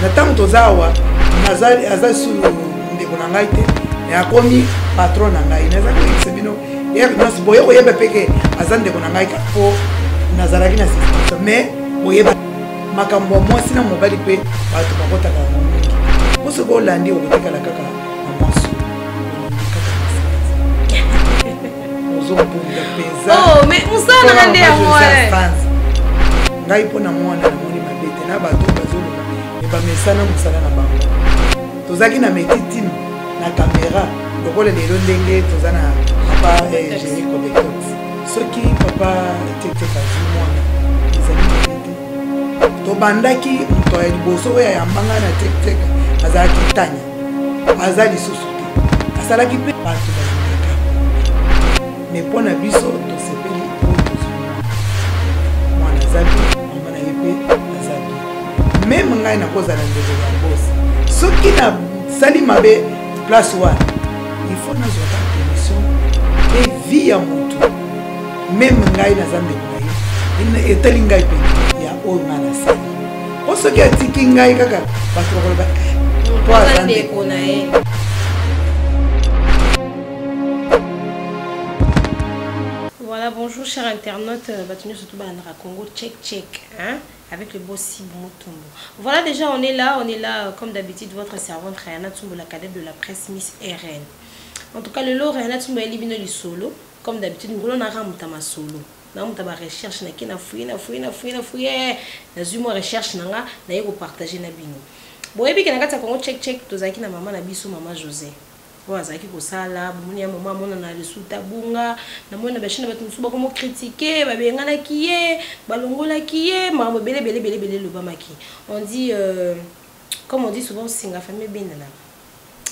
Na ntango toza awa, aza su ndeko na ngai te, akomi patron na ngai. Naza koyebisa bino ere nyonso, boye koyeba mpe ke aza ndeko na ngai mpo nazalaki na suspension. Mais boyeba makambo ya mwasi na mobali mpe bato bakotaka yango mingi, mpo soki olandi okotikala kaka na mwasi, olingi kaka ozobunda mpenza. Oh, mais mosala nanga nde yango. Ngai mpo na mwana namoni mabe te na bato bazoloba, me bamesana mosala na bango. Tozalaki na meti team na kamera lokola lelo ndenge toza na papa Géri Cobetox. Soki papa Tektek azwi mwana, ezali mabe te. Tobandaki, moto ya liboso oyo ayamba ngai na Tektek azalaki Tanya, aza lisusu te. Asalaki mpe bato balingaka, mais mpo na biso tosepeli oyo tozwi mwana. Aza bien, mama na ye mpe aza bien. Même ngai nakozala ndeko ya boss, soki nasali mabe place wana, il faut nazwaka punition mpe vie ya motu. Même ngai naza ndeko na ye, etali ngai mpe ya oyo ngai nasali, mpo soki atiki ngai kaka, bato bakoloba po aza ndeko na ye. Voilà, bonjour chers internautes, bato nyonso balandaka Congo Check Check, hein, avec le beau Sibu Mutombo. Voilà, déjà on est là, on est là comme d'habitude, votre servante Rayana Tsumbo, la cadette de la presse Miss RN. En tout cas, le lot Rayana Tsumbo elibino li solo, comme d'habitude, ngolo na ramuta ma solo. Na muta ba recherche na kina fouiller na fouiller na fouiller na fouiller. Na zui mo recherche na nga na yeko partager na bino. Boyebi ke na kati ya Congo Check Check tozalaki na mama na biso, mama José. Oyo azalaki kosala bomoni ya mama amonana lisusu tabunga, namoni na bachaine bato mosusu bakomo critiquer, babenganaki ye, balongolaki ye, makambo ebele ebele ebele ebele elobamaki. On dit comme on dit souvent, singa famille ebendanaka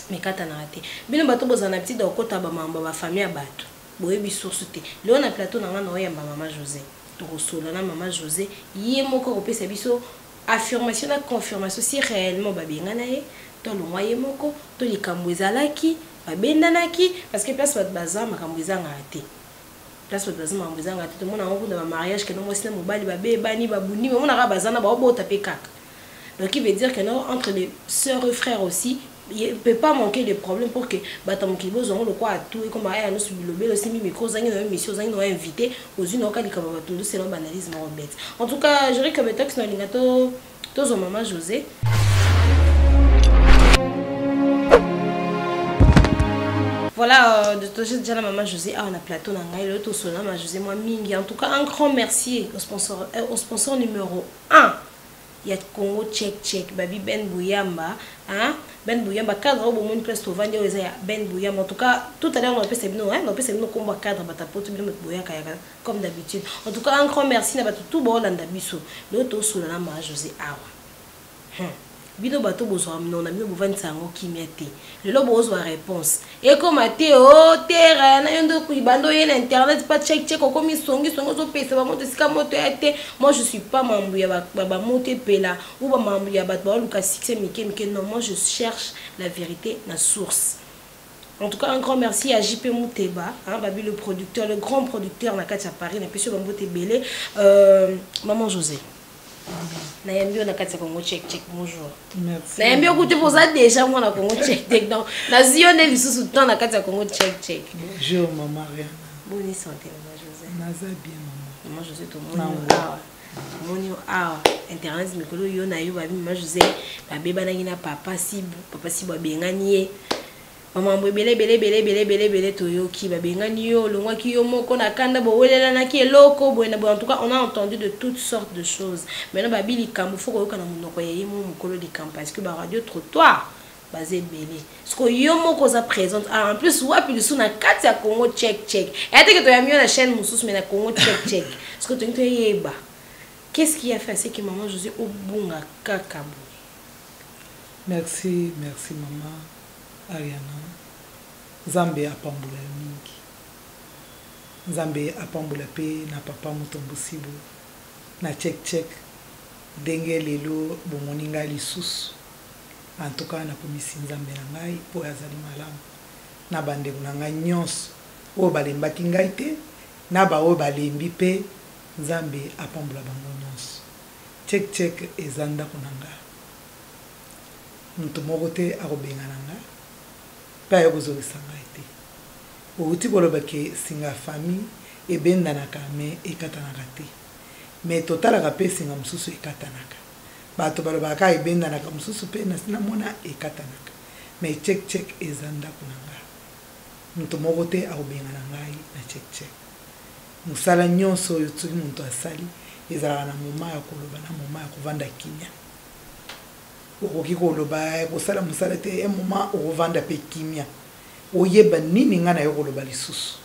mekatanaka te. Bino bato bozala na petite okota bamambo ya bafamille ya bato, boyebi source te. Lelo na plateau na ngai na oyamba mama José, tokosola na mama José, ye moko akopesa biso affirmation na confirmation si réellement babengana ye to alongwa ye moko to likambo ezalaki babendanaki, parce que place bato baza, makambo ezangaka te. Place bato baza, makambo ezangaka te. Tomona yango kuna bamariage keno mwasi na mobali babebani, babundi, bamonaka baza na baobota mpe kaka. Donc il veut dire que non, entre les sœurs et frères aussi, il peut pas manquer de problèmes pour que bato mokili bozwa yango lokwa atu ekoma aya nyonso bilobelo. Osimbi micro, ozangi na yo mission, ozangi na yo invité, ozwi na yoka likambo bato ndosela baanalyse moko bete. En tout cas, Jerry Kabetox, nalinga to tozwa mama José. Voilà, toza déjà na mama José awa na plateau na ngai. Lelo tosolola mama José mwa mingi. En tout cas, un grand merci au sponsor numéro 1 ya Congo Check Check, babi Ben Bouyamba, hein? Ben Bouyamba, cadre oyo bomoni place tovandi oyo eza ya Ben Bouyamba. En tout cas, tout à l'heure napesa bino, hein, napesa bino kombo ya cadre batapoto bino bato boyaka yaka comme d'habitude. En tout cas, un grand merci na bato tout baolanda biso. Lelo tosola na mama José awa. Bino bato bozwaka minoko na bino, bovandisa yango kimia te. Lelo bozwa réponse ekoma te o tere na yo nde bando oye na internet pa check check, okomi songi songi, ozopesa bamoto esika moto ya te. Moi, je suis pas mambo ya bamoto epela ou bamambo ya bato baoluka succès mike mike. Non, moi je cherche la vérité na source. En tout cas, un grand merci à JP Mouteba, hein, Babi le producteur, le grand producteur na kati ya Paris, na biso bambote ebele. Maman José, nayambi yo na kati ya Congo Check Check, bonjour. Merci. Nayambi yo kutu mpo oza déjà mwana Congo Check Check, donc nazwi yo nde lisusu temps na kati ya Congo Check Check. Bonjour mama Riana. Boni santé, mama José? Naza bien, mama. Mama José, tomoni yo awa, tomoni yo awa internet mikolo yo na yo. Babi mama José babebanaki na papa Sibu, papa Sibu abengani ye, bamambo ebele ebele ebele ebele ebele ebele toyoki. Babengani yo, olongwaki yo moko na kanda, bowelelanaki eloko boye na boye. En tout cas, on a entendu de toutes sortes de choses. Maintenant babi likambo fo koyoka na monoko ya ye mo mokolo likambo, parce que baradio trottoir baza ebele. Siko yo moko oza présente, ah, en plus wapi lisusu na kati ya Congo Check Check, eya teke toyambi yo na chaîne mosusu, mais na Congo Check Check siko tolingi toyeba qu'est-ce qui a fait à ce que maman José obunga kaka boye. Merci, merci mama Ariana. Nzambe apambola yo mingi. Nzambe apambola mpe na papa Motombo Sibu na Check Check ndenge lelo bomoni ngai lisusu. En tout cas, nakomisi Nzambe na ngai mpo azali malamu na bandeko na ngai nyonso oyo balembaki ngai te, na baoyo balembi mpe, Nzambe apambola bango nyonso. Check Check eza ndako na ngai. Moto moko te akobengana nga mpe aye kozongisa ngai te. Owuti koloba ke singa ya famille ebendanaka mais ekatanaka te. Mais totalaka mpe singa mosusu ekatanaka. Bato balobaka kaka ebendanaka, mosusu mpe nasi namona ekatanaka. Mais Check Check eza ndako na nga. Moto moko te akobengana ngai na Check Check. Mosala nyonso oyo soki moto asali ezalaka na moment ya koloba na moment ya kovanda kimia. Okoki koloba kosala mosala te, un moment okovanda mpe kimia. Oyeba nini ngai naye koloba lisusu.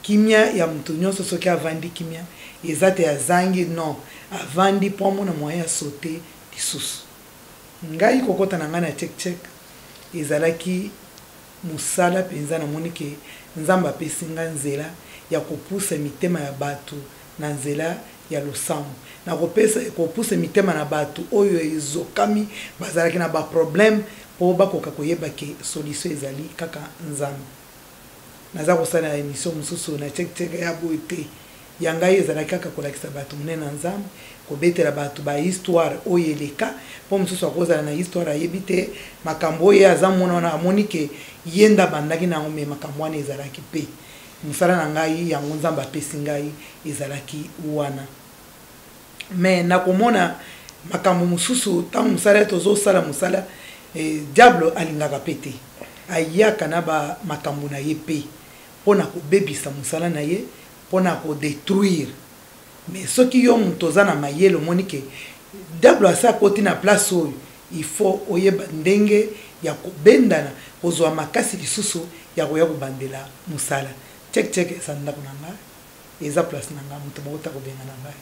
Kimia ya moto nyonso soki avandi kimia eza te azangi non, avandi mpo amona moyen ya sauter lisusu. Ngai kokota na ngai na Check Check ezalaki mosala mpenza, namoni ke Nzambe apesi ngai nzela ya kopusa mitema ya bato na nzela ya losambo, na kopesa kopusa mitema na bato oyo ezokami, bazalaki na ba problème mpo bakoka koyeba ke solution ezali kaka Nzambe. Naza kosala emission mosusu na Check Check ya boye te, ya ngai ezalaki kaka kolakisa bato monene na Nzambe, kobetela bato ba histoire oyo eleka, mpo mosusu akozala na histoire ayebi te makambo oyo ye aza mona wana, amoni ke ye nde abandaki na yango, mais makambo wana ezalaki mpe mosala na ngai yango Nzambe apesi ngai ezalaki wana. Mais nakomona makambo mosusu ntango mosala tozosala mosala, diable alingaka mpe te, ayaka na ba makambo na ye mpe mpo na kobebisa mosala na ye, mpo na kodétruire. Mais soki yo moto oza na mayele, omoni ke diable asi akoti na place oyo, il faut oyeba ndenge ya kobendana, kozwa makasi lisusu ya koya kobandela mosala. Check Check eza ndako na ngai, eza place na ngai, moto moko ta kobenga na ngai.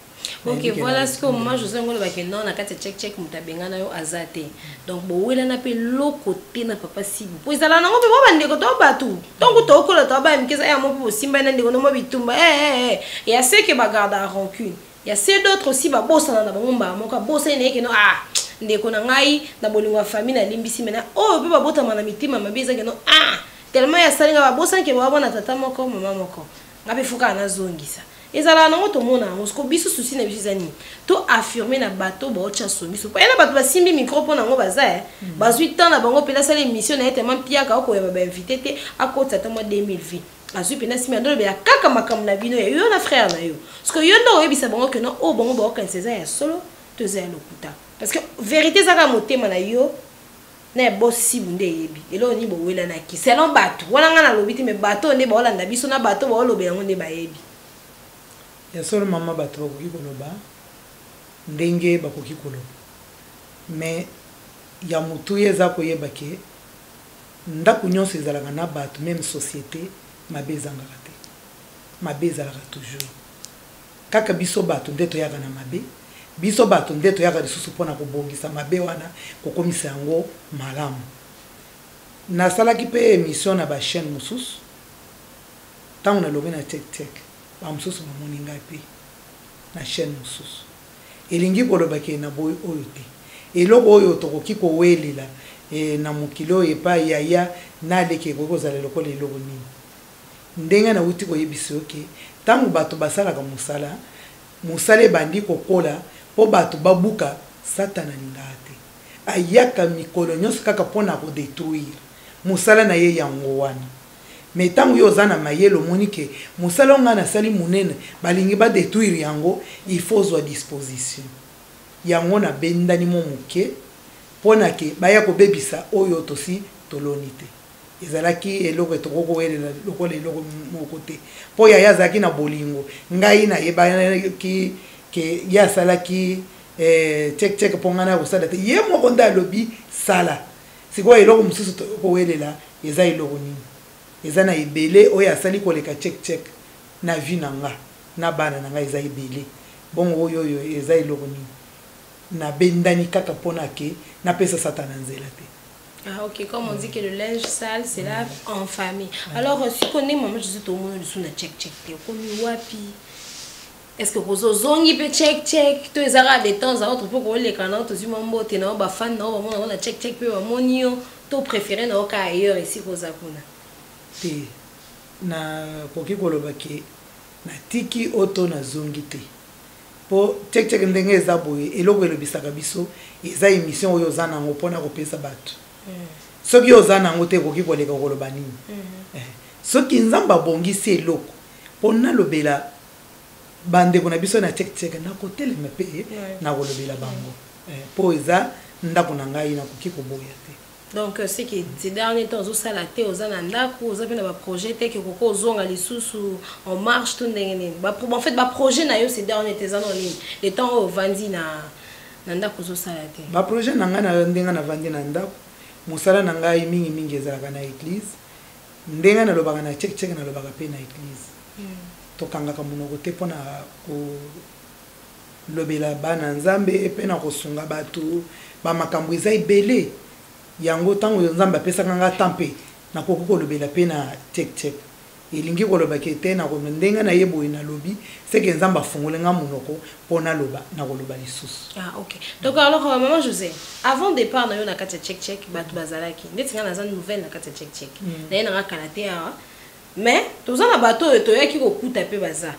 Ok, voilà ce que moi José Ngolo bake non na kati ya Check Check moto abengana yo aza te. Donc bowelana mpe loko te na papa Sibu po ezala nango mpe bo bandeko to bato ntongo tokola to baya mike eza ya mo mpe bosimba na ndeko no mo bitumba ya ce que bagarda rancune, ya ce d'autres aussi babosana na bango mbala moko, abosani na ye ke no, ah, ndeko na ngai na bolingo ya famille nalimbisi. Maintenant oyo mpe babotama na mitema mabe eza ke no, ah, tellement ya salinga babosani ke babona tata moko, mama moko, nga mpe fokaka nazongisa. Ezalaka nango, tomona yango. Siko biso souci na biso eza nini? To affirme na bato baotya somiso po yana bato basimbi micro mpo nango baza bazwi temps na bango mpena asala émission na ye tellement mpiaka okoyeba bainvité te, akotisa ata mwa 2000 vues, azwi mpena nsima andolobela kaka makambo na bino ya yo na frère na yo. Parce que yo nde oyebisa bango ke no, oyo bango baokanisa eza ya solo to eza ya lokuta, parce que vérité eza kaka motema na yo na ya bosibu nde eyebi eloko nini bowelanaki selon bato wana. Ngai nalobi te, mais bato oyo nde baolanda biso na bato baolobela yango nde bayebi. Ya solo mama, bato bakoki koloba ndenge bakoki koloba, mais ya motuya eza koyeba ke ndako nyonso ezalaka na bato, même société mabe ezangaka te, mabe ezalaka toujours. Kaka biso bato nde toyaka na mabe, biso bato nde toyaka lisusu mpona kobongisa mabe wana, kokomisa yango malamu. Nasalaki mpe émission na bachaîne mosusu. Ntango nalobi na Check Check, bamosusu bamoni ngai mpe na chaîne mosusu. Elingi koloba ke na boyi oyo te, eloko oyo tokoki kowelela na mokili oyo epai yaya naleki ekoki kozala lokola eloko nini? Ndenge nauti koyebisa yo ke ntango bato basalaka mosala, mosala ebandi kokola mpo bato babuka, Satana alingaka te, ayaka mikolo nyonso kaka mpona kodétruire mosala na ye yango wana. Mais ntango yo oza na mayele, omoni ke mosala oyo ngai nasali monene, balingi badétruire yango, il faut ozwa disposition yango. Nabendani mo moke mpona ke baya kobebisa oyo tosi toloni te. Ezalaki eloko tokoki kowelela lokola eloko moko te, mpo yaya azalaki na bolingo. Ngai nayebaki ke ye asalaki Check Check mpo ngai na kosala te, ye moko nde alobi sala. Sikoyo eloko mosusu tokoki kowelela eza eloko nini? Eza na ebele oyo asali koleka Check Check na vie na nga na bana na ngai, eza ebele. Bongo oyo eza eloko nini? Nabendani kaka mpona ke napesa Satana nzela te. Ah, ok, comme on dit que le linge sale, se lave en famille. Alors, si on est maman, je suis au monde, je suis Check Check. Comme wapi? Est-ce que kozozongi mpe Check Check to ezalaka de temps à autre mpo koleka na tozwi mwa mbote na yo, bafan na yo bamona ngo na Check Check mpe bamoni yo, to préféré na yo ka ailleurs esika oza kuna? Te, nakoki koloba ke natiki oyo to nazongi te. Mpo Check Check ndenge eza boye, eloko elobisaka biso eza émission oyo oza nango mpona kopesa bato. Soki oza nango te, ekoki koleka koloba nini? Soki Nzambe abongisi eloko mpo nalobela bandeko na biso na Check Check, nakotelema mpe nakolobela bango, mpo eza ndako na ngai, nakoki koboya te. Donc c'est que ces derniers temps ozosala te, oza na ndako, oza mpe na baprojet te ke koko ozonga lisusu en marche to ndenge nini? En fait, baprojet na yo ces derniers temps eza no nini, le temps oyo ovandi na ndako, ozosala te? Baprojet na ngai, na ndenge navandi na ndako, mosala na ngai mingimingi ezalaka na église. Ndenge nalobaka na Check Check, nalobaka mpe na église. Tokangaka monoko te mpona kolobela bana Nzambe mpe na kosunga bato. Bamakambo eza ebele. Yango ntango Nzambe apesaka nga ta mpe nakoki kolobela mpe na Check Check, elingi kolobaki te na ndenge na ye boye nalobi seke Nzambe afungoli nga monoko mpo naloba, nakoloba lisusu. Ah ok, donc alors maman José, avant départ na yo na kati ya Check Check, bato bazalaki ndeti nga naza nouvelle na kati ya Check Check, naye nanga kala te awa, mais toza na bato oyo toyaki kokuta mpe baza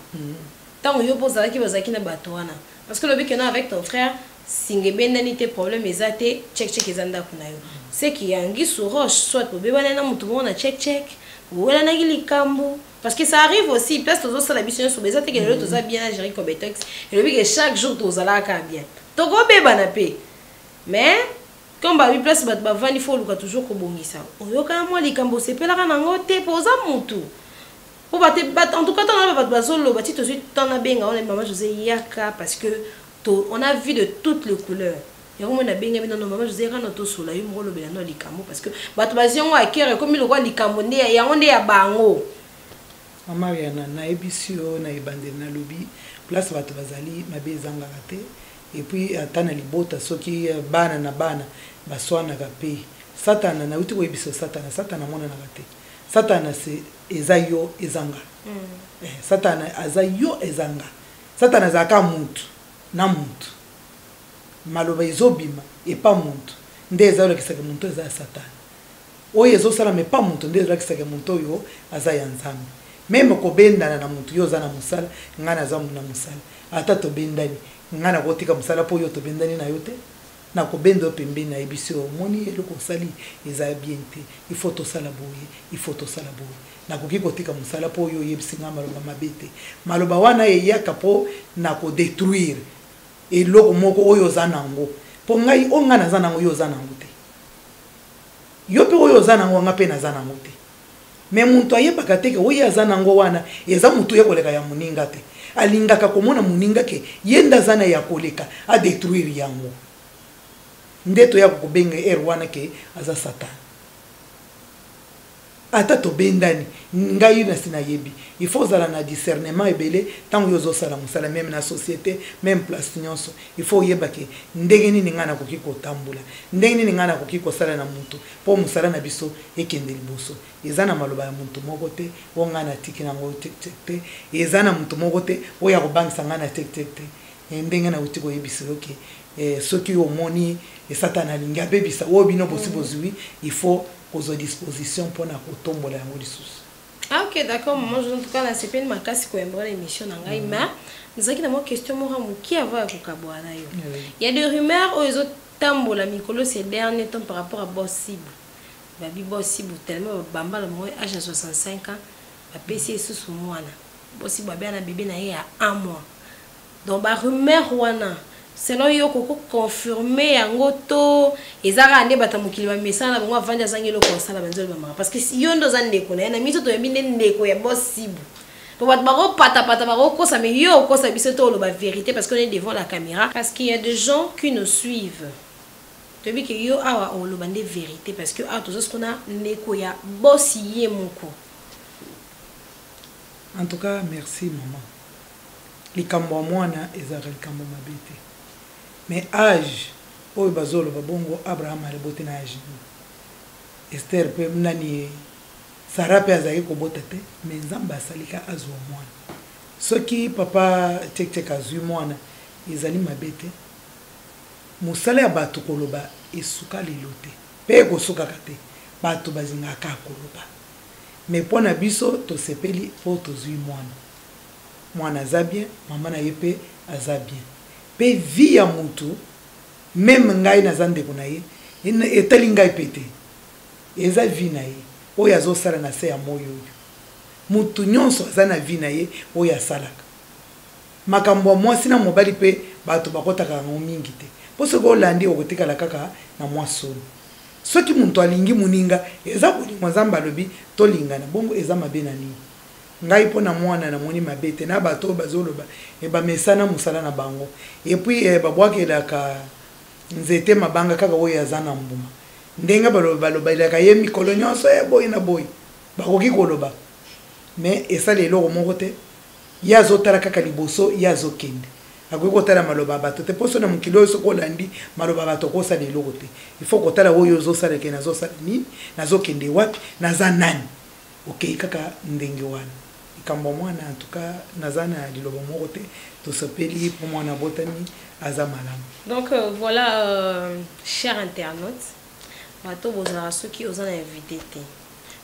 ntango yo mpo ozalaki, bazalaki na bato wana, parce que lobi kena avec ton frère singa ebendani te, problème eza te. Check Check eza ndako na yo, seki ya ngisu roche, soit bobebani na motu moko na Check Check, bowelanaki likambo, parce que ça arrive aussi. Place tozosala biso nyonso, eza teke lelo toza bien na Géri Cobetox, elobi ke chaque jour tozalaka bien, tokobebana mpe. Mais comme babi place bato bavandi, fo oluka toujours kobongisa. Oyokaka mwa likambo osepelaka nango te, mpo oza mutu, po bato, en tout cas ntango bato bazoloba ti tozwi temps nabenga wana mama José yaka, parce que on a vu de toutes les couleurs. Yango moi nabengami nano mama José yaka na tosola, yo moko olobela no likambo, parce que bato bazwi yango akere, ekomi lokwa likambo nde yango nde ya bango. Mama Riana, nayebisi yo na ebandeli, nalobi place bato bazali, mabe ezangaka te. Et puis ata na libota, soki bana na bana baswanaka mpe Satana, nauti koyebisa, Satana, Satana amonanaka te. Satana se eza yo, eza nga. Satana aza yo, eza nga. Satana azalaka mutu na mutu. Maloba ezobima epa mutu nde eza olakisaka mutu eza ya Satana. Oyo ezosalama epa mutu nde ezolakisaka mutu oyo aza ya Nzambe. Même kobendana na mutu, yo oza na mosala, ngai naza na mosala, ata tobendani, ngai nakotika mosala mpo yo tobendani na yo te. Nakobenda yo pembeni, nayebisi yo: omoni eloko osali eza bien te, il faut tosala boye, il faut tosala boye. Nakoki kotika mosala mpo oyo oyebisi ngai maloba mabe te. Maloba wana eyaka mpo na kodétruire eloko moko oyo oza nango, mpo ngai oyo ngai naza nango, yo oza nango te. Yo mpe oyo oza nango, nga mpe naza nango te. Mais moto ayebaka te ke oyo aza nango wana eza motu ye koleka ya moninga te. Alingaka komona moninga ke ye nde aza na ya koleka, adétruire yango. Nde toyaka kobenga ere wana ke aza Satan. Ata tobendani, ngai nasi nayebi, il faut ozala na discernement ebele ntango yo ozosala mosala, même na société, même place nyonso. Il faut oyeba ke ndenge nini ngai nakoki kotambola, ndenge nini ngai nakoki kosala na motu mpo mosala na biso ekende liboso. Eza na maloba ya motu moko te oyo ngai natiki nango Check Check te. Eza na motu moko te oyo akobangisa ngai na Check Check te. Ndenge nauti koyebisa yo ke soki omoni Satana alingi abebisa oyo bino bosi bozwi, il faut kozwa disposition mpona kotombola yango lisusu. Ah ok, d'accord, maman. En tout cas nasepeli makasi koyamba na émission na ngai, mais nazalaki na mwa question moko moke avant ya kokabwana na yo. Il y a des rumeurs oyo ezotambola mikolo, ces derniers temps, par rapport à Boss Sibu. Babi Boss Sibu, tellement babamba na bango âge ya 65 ans, bapesi ye susu mwana. Boss Sibu abeya na bébé na ye ya un mois. Donc barumeur wana, selon yo, koko confirme yango to eza kaka nde bato ya mokili bamesana na bango, avandi azangi eloko kosala, banzoli bamaka? Parce que yo nde oza ndeko na ye, na miso toyebi nde ndeko ya Boss Sibu, po bato bakopatapata, bakokosa, mais yo okosa biso to oloba vérité, parce qu'on est devant la caméra, parce qu'il y a des gens qui nous suivent. Toyebi ke yo awa oloba nde vérité, parce que awa toza siko na ndeko ya Boss ye moko. En tout cas merci, maman. Likambo ya mwana ezalaka likambo mabe te, mais âge oyo bazoloba bongo, Abraham aleboti na âge nini? Ester mpe nani, Sara mpe azalaki kobota te, mais Nzambe asalika azwa mwana. Soki papa Check Check azwi mwana, ezali mabe te. Mosala ya bato koloba esuka lelo te mpe ekosukaka te. Bato bazingaka koloba, mais mpo na biso tosepeli mpo tozwi mwana. Mwana aza bien, mama na ye mpe Aza bien. Pe vie ya mutu, meme ngai naza ndeko na ye, etali ngai pe te. Eza vie na ye oyo azosala na se ya moyi oyo. Mutu nyonso aza na vie na ye oyo asalaka. Makambo ya mwasi na mobali pe bato bakotaka yango mingi te. Po soki olandi okotikala kaka na mwa soni. Soki mutu alingi moninga eza bolingo Nzambe alobi tolingana bongo eza mabe na nini? Ngai pona mwana namoni mabe te na bato oyo bazoloba eh, bamesana mosala na bango et puis eh, babwakelaka nzete mabanga kaka oyo aza na mbuma ndenge balobelaka ye mikolo nyonso eh, boye na boye bakoki koloba mais esala eloko moko te. Ye azotala kaka liboso, ye azokende, akoki kotala maloba ya bato te mpo so na mokili oyo soki olandi maloba ya bato okosala eloko te. Il faut kotala oyo ozosala ke nazosala nini, nazokende wapi, naza nani. Okei kaka ndenge wana. Likambo ya mwana en tout cas naza na liloba moko te, tosepeli mpo mwana abotami aza malamu. Donc euh, voilà euh, cher internaute, bato bozalaka soki oza na invité te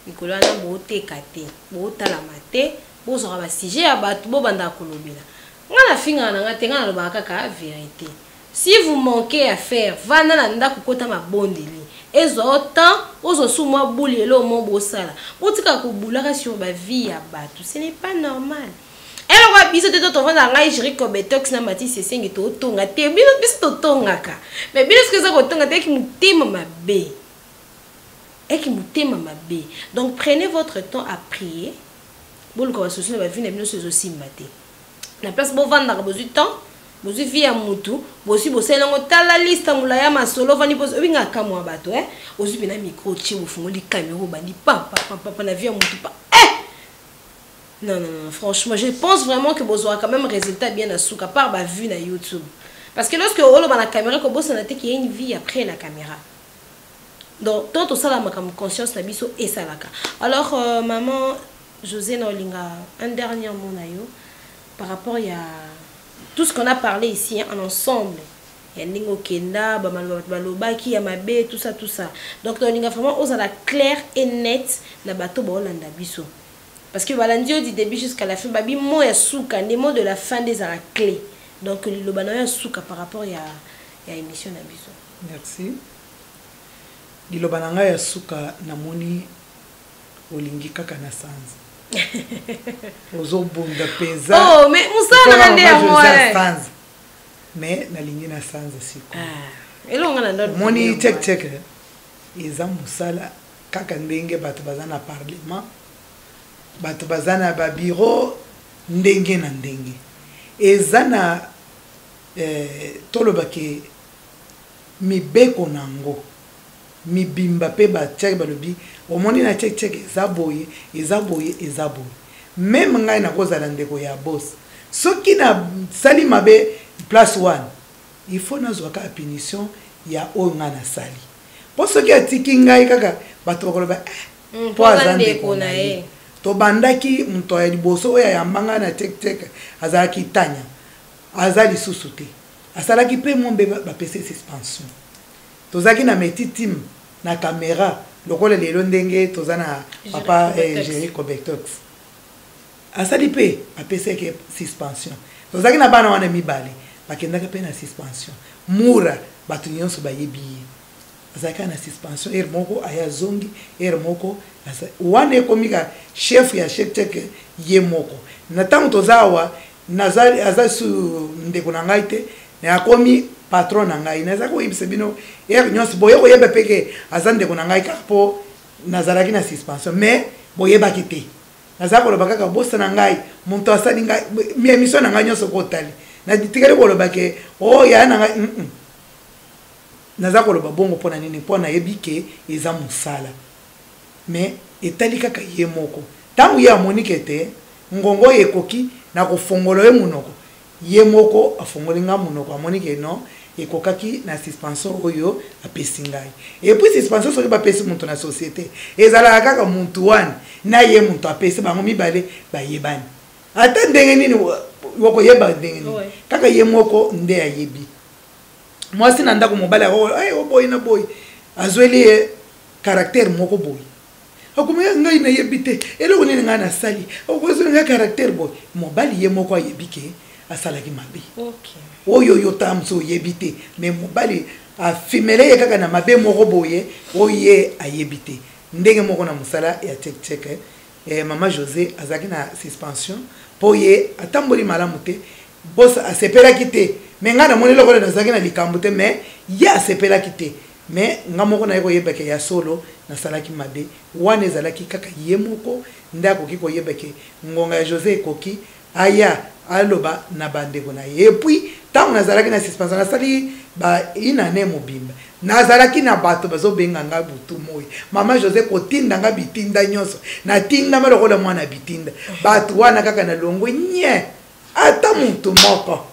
mikolo wana boteka te botalama te bozwaka ba sujet ya bato bobandaka kolobela nga nafingaka na nga te, nga nalobaka kaka verité. Si vous manquez à faire, vanda na ndako, kota mabondeli, ezwa yo temps ozwa su mwa buli eloko moko bosala, botikaka kobulaka sur ba vie ya bato, ce n'est pas normal. Eloko ya biso te to tovandaka ngai Jericho Betox na Matisse Esengi totonga te, bino biso totongaka mais bino soki eza kotonga te eki motema mabe, eki motema mabe. Donc prenez votre temps à prier, boluka ba solution na ba vie na bino so ezosimba te na place bovandaka, bozwi temps, bozwi vie ya mutu, bozwi bosali yango. Tala liste molai ya masolo ovandi mpo obingaka kamwa bato eh? Ozwi mpena micro tie, bofungoli kamera, obandi pampapapapa na vie ya mutu pa eh! Non, non, non, franchement, je pense vraiment que bozwaka quand même résultat bien na suka par ba vue na YouTube, parce que lorsque oloba na caméra, kobosana te qu'il y a une vie après la caméra. Donc tant tosala makambo, conscience na biso esalaka. Alors maman José, na olinga un dernier mot na yo par rapport ya tout ce qu'on a parlé ici, hein, en ensemble ya ndenge okenda, bamaloba bato balobaki ya mabe, tout ça, tout ça. Donc tolinga vraiment ozala clair et net na bato baolanda biso, parce que balandi yo du début jusqu'à la fin. Babi mot ya suka nde mot de la fin nde ezala clé. Donc liloba na yo ya suka par rapport ya émission na biso. Merci. Liloba na ngai ya suka, namoni olingi kaka na sanza ozobunda mpenza. Oh, mais mosala nanga nde yango wana. Sanza, mais nalingi na sanza sikoyo. Ah, elonga na ndo. Omoni, check check eza mosala kaka ndenge bato baza na parlement, bato baza na babiro ndenge na ndenge. Eza na tolobake mibeko nango mibimba mpe batiaki, balobi omoni na check check eza boye, eza boye, eza boye. Même ngai nakozala ndeko ya boss, soki nasali mabe place wana, il faut nazwa kaka punition ya oyo ngai nasali, mpo soki atiki ngai kaka, bato bakoloba eh, mpo aza ndeko na ye. Tobandaki moto ya liboso oyo ayamba ngai na check check azalaki Tanya, aza lisusu te, asalaki mpe mwa mbe bapesi suspension. Tozalaki na meti team na caméra lokola lelo ndenge toza na papa Jericho Betox, asali mpe bapesaki suspension. Tozalaki na bana wana mibale, bakendaki mpe na suspension. Mura, bato nyonso bayebi ye, azalaki na suspension heure moko, aya azongi heure moko. Wana ekomi ka chef ya chef teke ye moko. Na ntango toza awa, aza su ndeko na ngai te, akomi patron na ngai. Naza koyebisa bino heure nyonso, boye koyeba mpe ke aza ndeko na ngai kaka mpo nazalaki na suspension, mais boyebaki te. Naza koloba kaka bosa na ngai, moto asali ngai émission na ngai nyonso kotali, natikali koloba ke o oh, yaya na ngai Naza koloba bongo mpo na nini? Mpo nayebi ke eza mosala, mais etali kaka ye moko. Ntango ye amoni ke te ngongo oyo ekoki na kofongola ye monoko, ye moko afongoli nga monoko, amoni ke non, ekokaki na suspension oyo apesi ngai. Et puis suspension, soki bapesi moto na société, ezalaka kaka motu wana na ye moto apesi, bango mibale bayebani. Ata ndenge nini okoyeba ndenge nini, kaka ye moko nde ayebi. Mwasi na ndako, mobali oboyi na boyi, azweli ye caractère moko boye, akomi ngai nayebi te eloko nini ngai nasali, okozweli ngai caractère boye. Mobali ye moko ayebi ke asalaki mabe. Oyo yo ta mosusu oyebi te, mais mobali afimele ye kaka na mabe moko boye oyo ye ayebi te. Ndenge moko na mosala ya Check Check, mama José azalaki na suspension mpo ye atamboli malamu te, boss asepelaki te. Mais ngai namoni lokola nazalaki na likambo te, mais ye asepelaki te. Mais nga moko naye koyeba ke ya solo nasalaki mabe wana, ezalaki kaka ye moko nde akoki koyeba ke ngonga ya José ekoki, aya aloba na bandeko na ye. Et puis ntango nazalaki na suspension, nasali ba une année mobimba, nazalaki na bato bazobenga nga butu moi, mama José, kotinda nga bitinda nyonso, natindama lokola mwana bitinda. Bato wana kaka nalongwe nye, ata motu moko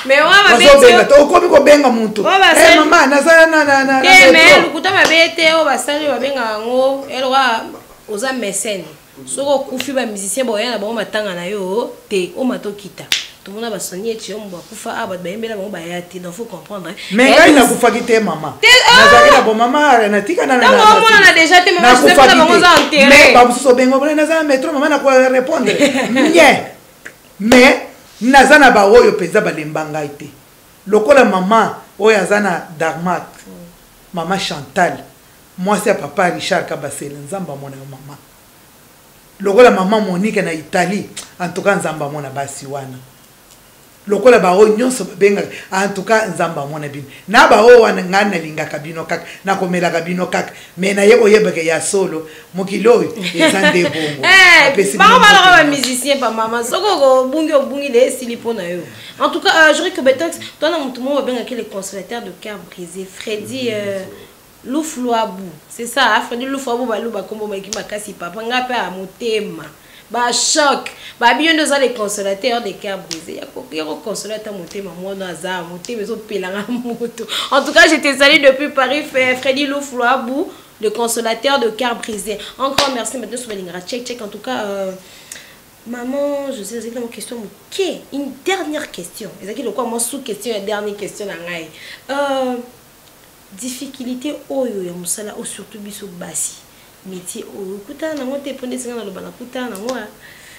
bazobenga te. Okomi kobenga motu, mama, naza na te. Lokuta mabe te oyo basali, babenga yango eloka oza mécène. Soki okufi, bamusicien boya na bango matanga na yo te. Omata okita, tomona basoni eti yo bakufa a bato bayembela bango baya te. Donc faut comprendre. Mais ngai nakufaki te, mama. Nazalaki na bomama, natika. Omonana déjà te. Nakufaki te, mais bamosusu obenga bona, naza na métro, mama, nakorépondre nye. Mais naza na baoyo mpenza balemba ngai te, lokola mama oyo aza na Darmat, mama Chantal, mwasi ya papa Richard Kabasele, Nzambe amona yo mama. Lokola mama Monique na Italie, en tout cas Nzambe amona basi wana. Lokola baoyo nyonso babengaka, en tout cas Nzambe amona bino. Na baoyo wana ngai nalingaka bino kaka, nakomelaka bino kaka. Mais naye koyebaka ya solo, mokili oyo eza nde bongo. Bango balaka bamusicien pa mama, soki obungi, obungi de, esili mpo na yo. En tout cas, Juri Kobetox, twana motu moko babengaki le consolateur de cœur brisé, Freddy Lufluabu, c'est ça, Freddy Lufluabu. Baluba kombo maiki makasi, papa. Nga mpe ya motema bachoc babi, yo nde oza le consolateur de cœur brisé, ya koconsoler ata motema mwana aza motema ezopelanga moto. En tout cas, je te salue depuis Paris, Freddy Lufluabu, le consolateur de cœur brisé. Encore merci. Maintenant sobalingaka Check Check. En tout cas, maman José, ezalaki na question moke, une dernière question ezalaki lokola mwa sous question ya dernière question na ngai. Difficulté oyo ya mosala oyo, surtout biso basi, métier oyo okutana nango te, mpo ndeti nga naloba nakutana nango,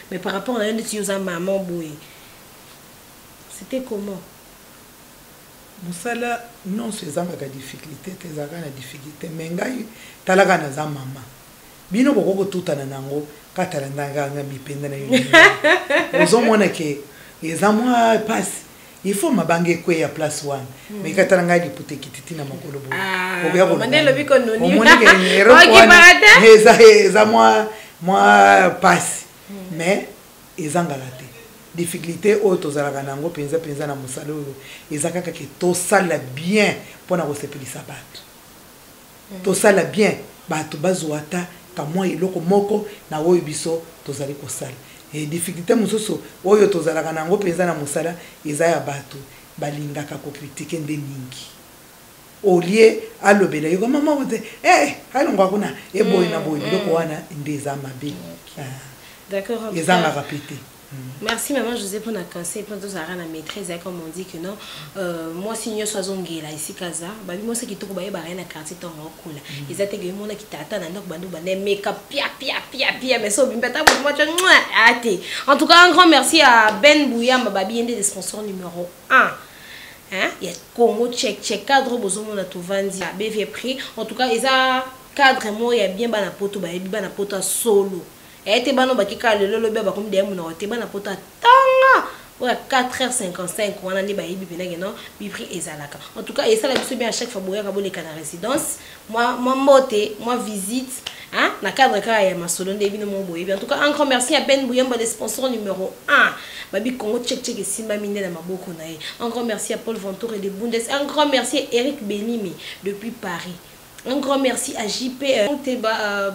mais par rapport na yo, ndeti yo oza maman boye, c'était comment? Mosala nyonso ezangaka difficulté te, ezalaka na difficulté. Mais ngai, talaka, naza mama. Bino bokoki kotutana nango, katala ndanga mipenda na yo, ozomona ke eza mwa pasi, il faut mabanga ekweya place wana. Mais katala ngai, liputa ekiti ntina makolo boye, omoni ke eza mwa pasi, mais ezangaka te. Difficulté oyo tozalaka na yango mpenza mpenza na mosala oyo eza kaka ke tosala bien mpona kosepelisa bato, tosala bien, bato bazwa ata kamwa eloko moko na oyo biso tozali kosala. E difficulté mosusu oyo tozalaka na yango mpenza na mosala eza ya bato balingaka kocritiquer nde mingi. Olie alobela yo, mama te, alongwa kuna, eboye na boye. Biloko wana nde eza mabe, ezangaka pe te. Merci maman José pour na conseil, pour tozalaka na maîtrise. Comme on dit que non, mwasi nyonso azongela esika aza. Babi mwasi kitoko bayebaka ye na quartier ntango akola. Eza te ke emonaki tata na ndako bando banda emeka pia pia pia pia, mais so obimbi ata moto mwaco ate. En tout cas, un grand merci à Ben Bouyamba, babi ye nde le sponsor numéro 1, hein? Ya Congo Check Check, cadre bozomona tovandi, BV Prix. En tout cas, eza cadre moko ya bien. Bana Poto bayebi, bana Poto ya solo eye te, bana baki kaka lelo lobi bakomi deya monoko te. Bana Poto atanga oyo ya 4h55 wana nde bayebi mpenake non, bprix ezalaka. En tout cas, esala biso bien à chaque fois boyaka, boleka na résidence, mwa mbote, mwa visite, hein, na cadre kaka ya masolo nde bino moko boyebi. En tout cas, un grand merci à Ben Bouyamba, le sponsor numéro 1. Babi Congo Check Check esimbami nde na maboko na ye. Un grand merci à Paul Ventour et de Bundes. Un grand merci à Eric Benimi depuis Paris. Un grand merci à JP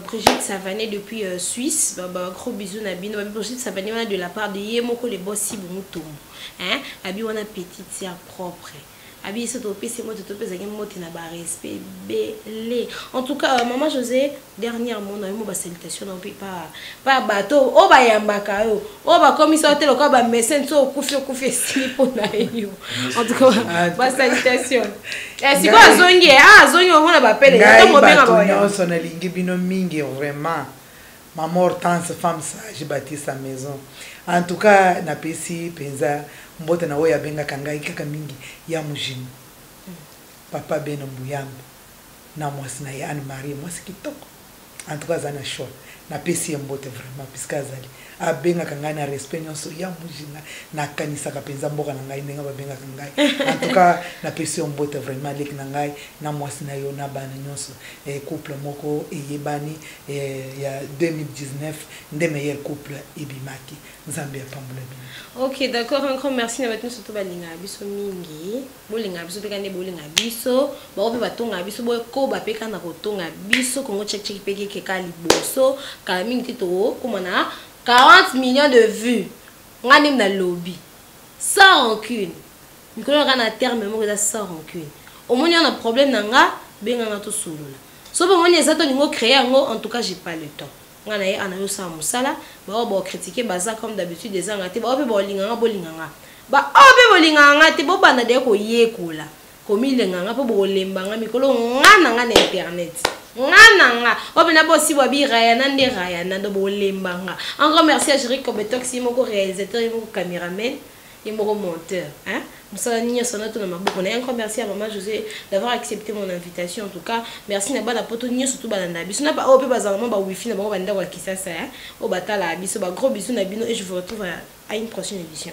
Brigitte Savané depuis Suisse. Bah, bah, gros bisous na bino. Brigitte Savané de la part de Yemoko les boss Sibumutumbu. Hein? Abi wana petite sœur propre. Abi so topesi moto, topesaki moto na barespect ebele. En tout cas, maman José, dernièrement na yo mo basalutation na mpe pa bato oyo bayambaka yo, oyo bakomisa yo te lokola bamesene, so okufi, okufi, esili mpo na yo. En tout cas, basalutation sikoyo azongi, azongi, omona bapele. Ngai bato nyonso nalingi bino mingi vraiment. Maman Hortense, femme sage, bâtit sa maison. En tout cas, napesi penza mbote na oyo abengaka ngai kaka mingi ya mujini. Papa Beno Mbuyamba na mwasi na ye Anne Marie, mwasi kitoko. En tout cas aza na choix. Napesi ye mbote vraiment puisque azali abengaka ngai na respect nyonso ya mujinga, nakanisaka mpenza mboka na ngai ndenge babengaka ngai. En tout cas napesi yo mbote vraiment, leki na ngai na mwasi na yo na bana nyonso. Couple moko eyebani ya 2019 nde meilleur couple ebimaki. Nzambe apambola bino. Ok, d'accord, un grand merci na bato nyonso to balingaka biso mingi. Bolingaka biso mpe kaka nde bolingaka biso, bango mpe batongaka biso, bokoba mpe kaka na kotonga biso. Congo Check Check mpe keke kaka liboso, kala mingi te tokóma na 40 millions de vues. Nga nde nalobi sans rancune, mikolo kaka na terme moko eza sans rancune. Omoni wana problème na nga, benganga tosolola. So mpe omoni eza tolingi ocréer yango, en tout cas j'ai pas le temps. Nga na ye ana yosala mosala, bao baocritiquer baza comme d'habitude, ezanga te. Bao mpe baolinganga, bolinganga, baoyo mpe bolingaka nga te, bobanda deya koyekola komilenga nga mpo bokolemba nga mikolo nga na nga na internet. Nga na nga oyo mpena bosibwa birayana nde rayana ndo bokolemba nga. Encore merci à Jéric Kobetox, ye moko réalisateur, ye moko caméraman, ye moko monteur, hein? Mosala nyonso na to na maboko na ye. Encore merci à Maman José d'avoir accepté mon invitation. En tout cas merci na bana poto nyonso to balanda biso, na baoyo mpe bazala mwa bawifi na bango bandako ya Kisasa, oyo batalaka biso. Bagros bisous na bino et je vous retrouve à une prochaine édition.